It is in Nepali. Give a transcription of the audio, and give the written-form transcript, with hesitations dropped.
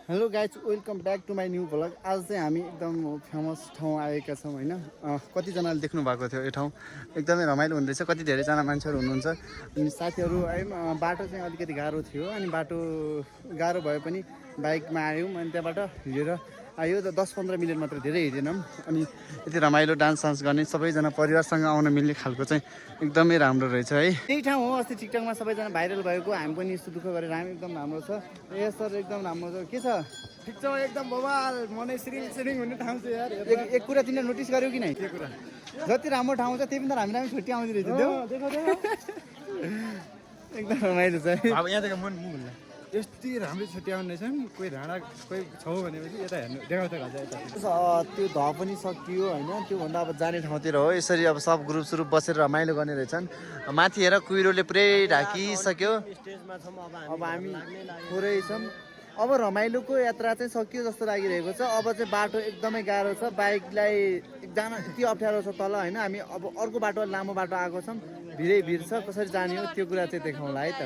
Hello guys welcome back to my new vlog. आज चाहिँ हामी एकदम फेमस ठाउँ आएका छौँ होइन। कतिजनाले देख्नु भएको थियो यो ठाउँ एकदमै रमाइलो हुँदैछ। कति धेरैजना मान्छेहरू हुनुहुन्छ अनि साथीहरू आयौँ। बाटो चाहिँ अलिकति गाह्रो थियो अनि बाटो गाह्रो भए पनि बाइकमा आयौँ अनि त्यहाँबाट हिँडेर आयो। 10-15 मिनट मात्र, धेरै हिँडेनौँ। अनि यति रमाइलो डान्स सान्स गर्ने सबैजना परिवारसँग आउन मिल्ने खालको चाहिँ एकदमै राम्रो रहेछ है। त्यही ठाउँ हो अस्ति टिकटकमा सबैजना भाइरल भएको। हामी पनि यस्तो दुःख गरेर हामी एकदम राम्रो छ। ए सर एकदम राम्रो छ। के छ? ठिक छ एकदम बवाल मनै सिरिङ हुने ठाउँ छ यार। एक कुरा तिमीले नोटिस गर्यौ कि नै? के कुरा? जति राम्रो ठाउँ छ त्यही पनि त हामी छुट्टी आउँदै रहेछ त्यो। एकदम रमाइलो छ है। अब यहाँदेखि मन मुला यति राम्रो छुट्टी आउने रहेछन्। कोही राणा कोही छौ भनेपछि यता हेर्नु देखाउँछ यता। त्यो ध पनि सकियो होइन। त्योभन्दा अब जाने ठाउँतिर हो। यसरी अब सब ग्रुप सुरुप बसेर रमाइलो गर्ने रहेछन्। माथि हेर कुहिरोले पुरै ढाकिसक्यो। अब हामी थोरै छौँ। अब रमाइलोको यात्रा चाहिँ सकियो जस्तो लागिरहेको छ। अब चाहिँ बाटो एकदमै गाह्रो छ। बाइकलाई जान यति अप्ठ्यारो छ तल होइन। हामी अब अर्को बाटो लामो बाटो आएको छौँ। भिरै भिर छ। कसरी जाने हो त्यो कुरा चाहिँ देखाउँला है त।